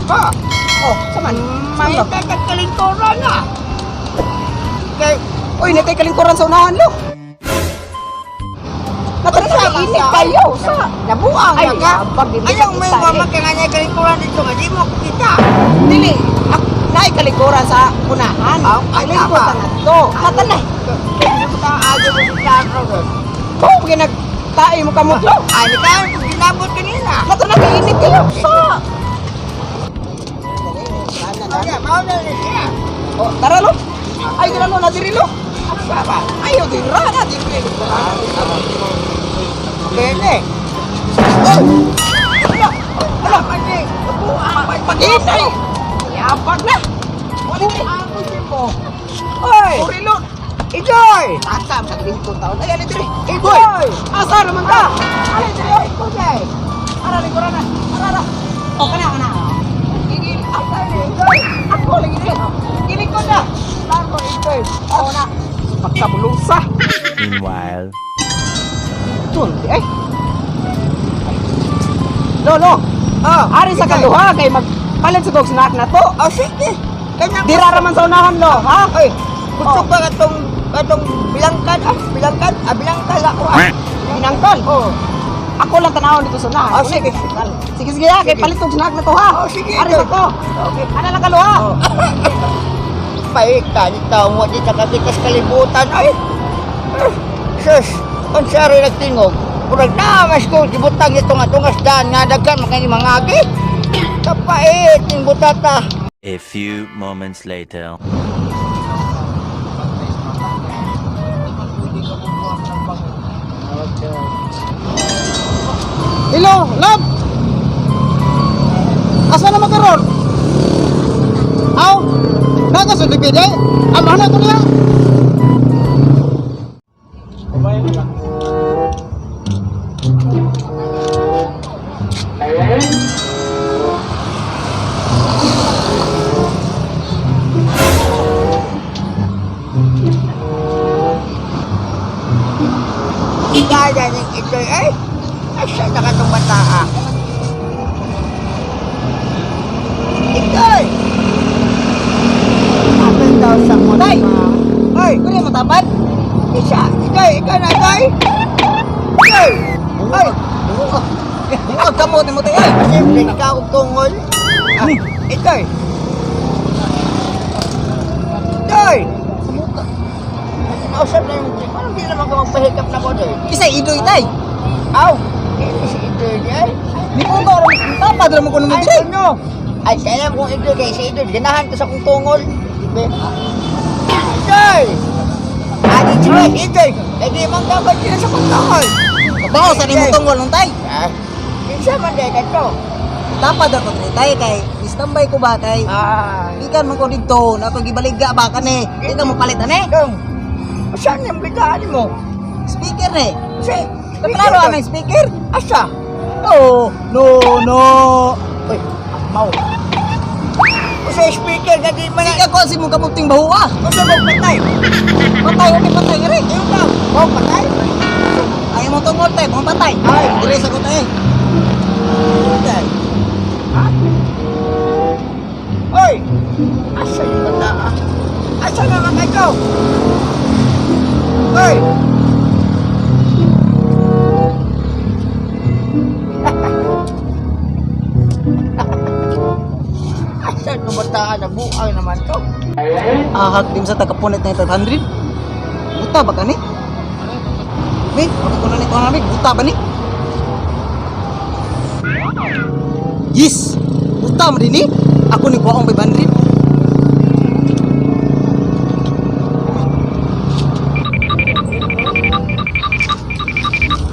Ba, Oh, saman. may Ano? takalingkuran na. Kay, Uy, natay kalingkuran sa unahan, lo. Natara Unsa sa man init ka? kayo sa. Nabuang Ay, na ka. abag, hindi Ayaw may kita, eh. mama ka nga niya kalingkuran dito nga di mo kita. Dili, naay kalingkuran sa unahan. Ah, ay, Kalingkuran tama. na to. Natanay. Kaya mo aga mo sa klaro. Kung ginagtae mo kamot, lo. Ay, ikaw, ginabot kanina. Natara kay init kayo sa. Ay, mao na rin siya. Oh, tara lo. Ay, dira lo, na diri lo. Asa ba? Ayo dira na diri. Kene. Ala, Ala, pagi. Nabuang. paginay. Yabag na. Wala ni. Buang ko siya mo. Oy! Sorry lo. Ijoy! Asa sa lingkod taon. Ay, ali diri. Ijoy! Asa naman ka? Ali diri. Oy. Ijoy! Ara lingkuran na. Ara ara. O kana kana. Gigil. Asa ni Ijoy? Ako lagi diri. Giling ko na. Ako, Ijoy. O na. Pagkabulusa. Meanwhile. Tun, di ay. Lolo, Ah, ari sa Ijoy. kaduha kay magpalit sa kog snack na to. Oh, sige. Kanya Dira ra man sa unahan lo, ha? Oy, gusto Oh. ba katong katong bilangkan? Ah, bilangkan? Ah, bilangkan ako ah. Binangkol. Oh. Ako lang tanawon dito sa unahan. Oh, sige. Sige sige ha, kay Sige. palit og snack na to ha. Oh, sige, Ari Ijoy. sa ko. Okay. Ana lang kaluha. Oh. Pahit ka, ni tao mo di sa katikas kalibutan. Ay, eh, sus, unsa rin nagtingog. Murag na, mas ko, gibutang ito nga tungas daan nga daghan, makani mga agi. Kapait, yung butata. A few moments later. Hello, love. Asa na makaron? Aw, naga sa DPD. Ano na ko niya? Igaya ng ito, ay, asa na ka itong bata, ah. Itoy! Sabi daw sa mga. Tay! Ay, Kunya mo tapad? isa, itoy, ikaw na, itoy! Itoy! Ay! Bungag kamot nimo tay. Ay. Siyempre, ikaw ang tungol. Ah, itoy! Itoy! Nausap na yung, parang di naman ka magpahikap na ko, itoy. Isa idoy tay. Aw! Ini si itoy di ay. Ni po ka ron tapad ra mo kuno mo Ay, diri. ano? Ay, kaya kung itoy kay si itoy, ganahan ko sa kong tungol. Be. Itoy! Adi si Boss, itoy! Eh, di man dapat sila sa kong tungol. Kabaw sa nimo tungol nun tay. Ah, kinsa man dahil ka to? Tapad ako diri tay kay standby ko ba kay Ah, gikan man ko didto na ko gibaligya ba kani. Di ka mo palit ani. dong. Saan yung bigaan mo? Speaker ni. Si, Klaro ang speaker. Asa? No, no, no. Uy, mau. Sa speaker nga di man Sige ko si mong kamuting bahuwa. Unsa mo patay? Patay okay patay ere. Iyo ka, mo patay? Ay mo tungol tay, mo patay. Ay. Dire sa ko tay. Patay. Ha? Oy! Asa yung bata? Ah? Asa naman kayo? Oy! Asa yung bata? Nabuang naman to. Ahak dim sa tagapunit na 500. Buta ba kani? Wait, ko na ni ko na buta ba ni? Yes. Buta man dinhi. Ako ni kuwaong 500.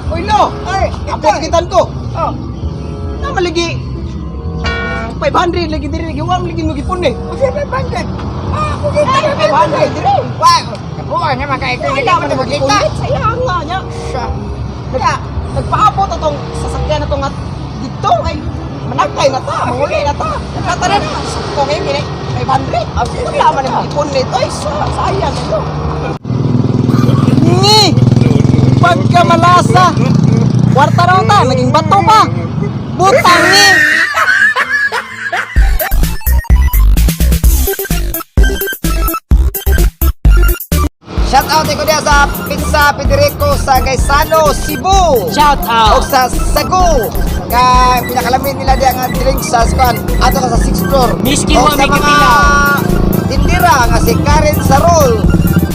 Oy no, Oy! ako kitan ko. Oh! Na maligi 500 lagi diri lagi wang lagi mo gipon eh. Kasi may bandit! Ah, ako kita na may 500 diri. Wow! Nabuang naman kayo. Hindi Wala naman man makita. magipon. Sayang nga niya. Sa... Nag, nagpaabot atong sasakyan na nga dito kay managkay na ta, manguli na ta. Tara na, ko kayo kini 500. Ah, sige, Wala man ang ipon nito ay sayang ito. Ni! Pagkamalasa! Kwarta raw ta, naging bato pa! Butang ni! sa Gaisano, Cebu. Shout O out. sa Sagu nga pinakalamin nila diya nga drink sa kuan ato ka sa 6th floor. Miski O wa sa may mga kapilaw. tindira nga si Karen Sarol,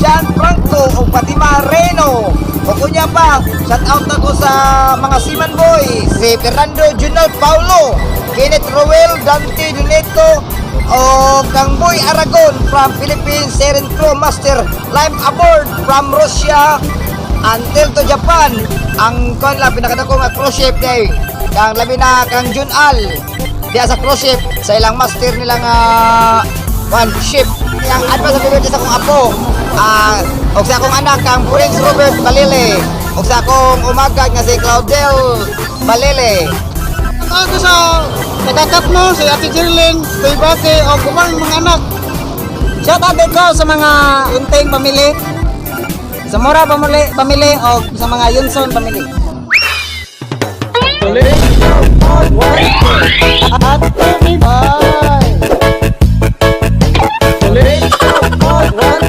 John Franco o Fatima Reno. O kunya pa, shout out ako sa mga Seaman Boys, si Fernando Junal Paulo, Kenneth Roel, Dante Doneto, o kang Boy Aragon from Philippines, Seren Crew Master, Lime Aboard from Russia, until to Japan. Ang kuan lang pinakadako nga cruise ship day kang labi na kang Jun Al diya sa cruise ship sa ilang master nila nga kuan ship. Ang advance happy birthday sa akong apo og sa akong anak kang Prince Robert Balele og sa akong umagad nga si Claudel Balele. Ako sa nagkakatno, si Ate Jerlyn, Toy Bate, o kumang mga anak. Shout out ko sa mga Unting pamilya, sa Mora pamilya, pamilya o sa mga Yunson pamilya. At Bye!